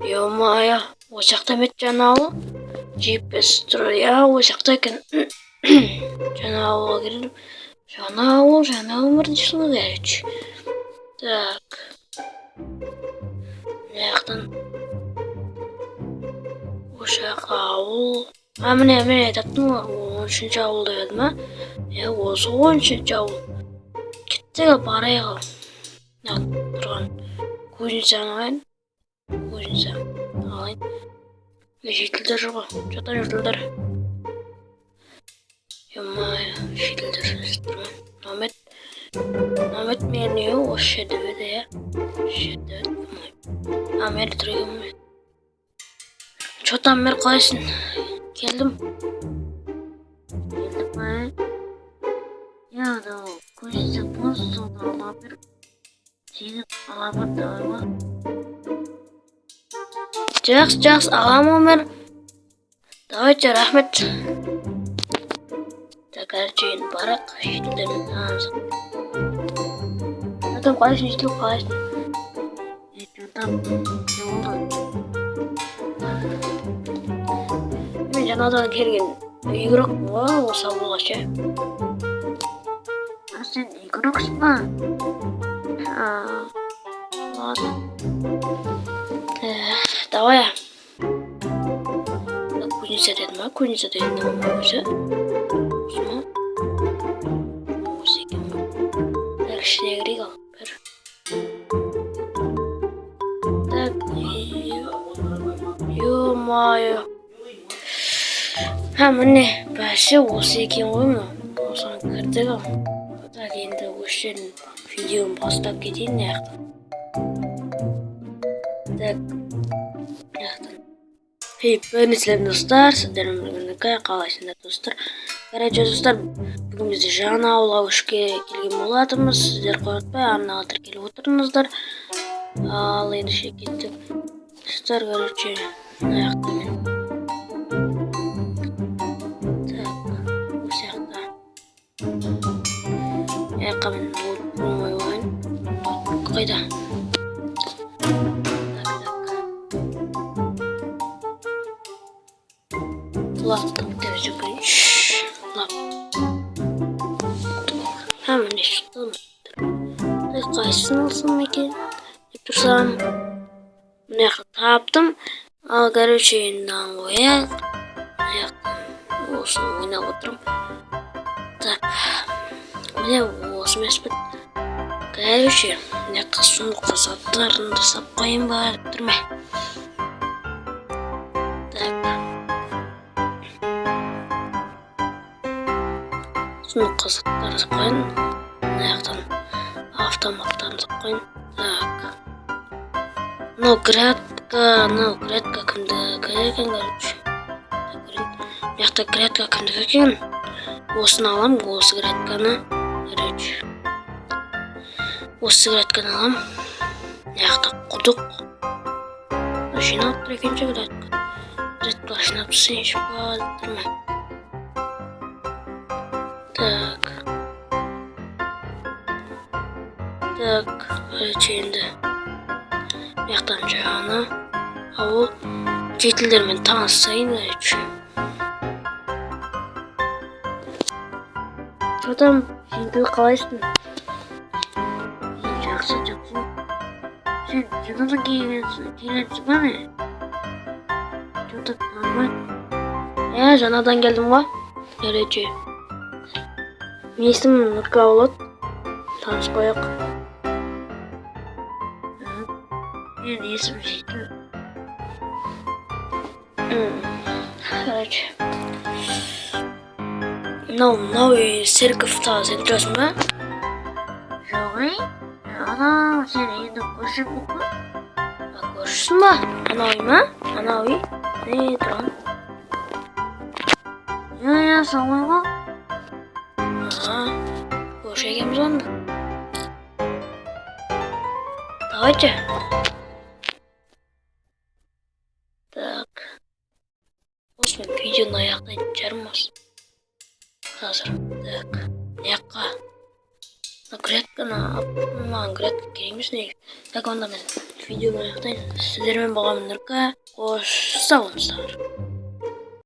Ё-моё, осы жақта ма еді жаңа ауыл? GPS тұр, иә, осы жақта екен. Жаңа ауылға келдім. Жаңа ауыл, жаңа өмір дейсің ғой, короче. Так. Мына жақтан осы жаққа ауыл. А, міне, міне, таптым ғой. 13-ауыл деп еді ма? Иә, осы ғой 13-ауыл. Кеттік, ал, барайық, ал. Мына тұрған кузницаны алайын. Кузница алайын. Жительдер жүр ғой. Че там, жительдер? Ё-моё, жительдер жүр ма? Мамет. Мамет менің үйі осы жерде еді, иә? Осы жерде еді, по-моему. А, мэр тұр екен ғой. Че там, мэр, қалайсың? Келдім. Келдім ба? Иә, анау кузница бос, соны ала бер. Тегін ала бер, давай ма? Жақсы, жақсы, аламын ғой, мэр. Давайте, рахмет. Так, короче, енді барайық, жительдермен танысып. Че там, қалайсың, житель, қалайсың? Е, че там, не болды? Мен жаңадан келген игрокпын ғой осы ауылға ше. А, сен игроксың ба? А, ладно. Давай. Кузница деді ма? Кузница деген өзі. Осы ма? Осы екен ғой. Так, ішіне кірейік, ал. Бір. Так, ё-моё. Ха, міне, бәсе, осы екен ғой мынау. Осыған кірдік, ал. Так, енді осы жерден видеоны бастап кетейін мына жақтан. Так, мына жақтан. Эй, бәріне сәлем, достар, сіздермен бірге Нұрка, қалайсыңдар, достар? Короче, достар, бүгін бізде жаңа ауылға көшке келген болатынбыз. Сіздер қорықпай арнаға тіркеліп отырыңыздар. Ал ендеше кеттік. Достар, короче, мына жақта мен. Так, осы жақта. Мына жаққа мен ноутбугын қойып алайын. Ноутбук қайда? Так, так. Лаптоп деп жүгірейінші. Лаптоп. Ха, міне, шықты. Так, қайсысын алсам екен деп тұрсам, мына жақта таптым. Ал, короче, енді мынаны қояйық. Мына жақтан осыны ойнап отырмын. Так, міне, осы емес пе? Короче, мына жаққа сундукқа заттарын жасап қояйын ба деп тұрмын. Так, сундукқа заттарын салып қояйын. Мына жақтан автоматтарын салып қояйын. Так, мынау грядка, мынау грядка кімдікі екен, короче? Так, көрейін. Мына жақта грядка кімдікі екен? Осыны аламын, осы грядканы, короче. Осы грядканы аламын. Мына жақта құдық. Жиналып тұр екен ше грядка. Грядка жинап тастайыншы ба деп тұрмын. Так. Так, короче, енді мына жақтан жаңа ауыл жительдермен танысайын, короче. Че там, житель, қалайсың? Е, жақсы, жақсы. Сен жаңадан келгенсің ба, не? Че то танымаймын. Иә, жаңадан келдім ғой. Короче. Менің есімім Нұрка болады. Танысып қояйық. Менің есімім Житель. Короче. Мынау үй церковьта сен тұрасың ба? Жоқ, ей. Анау сен енді көршің ғой. А, көршісің ба? Анау үй ма? Анау үй? Не тұрған? Иә, солай ғой. А, көрші екенбіз онда. Давайте. Так. Осымен видеоны аяқтайтын шығармын осы. Қазір. Так. Мына жаққа. Мына грядканы, маған грядка Керек емес негізі. Так, онда мен видеоны аяқтайын. Сіздермен болған Нұрка. Қош, сау болыңыздар.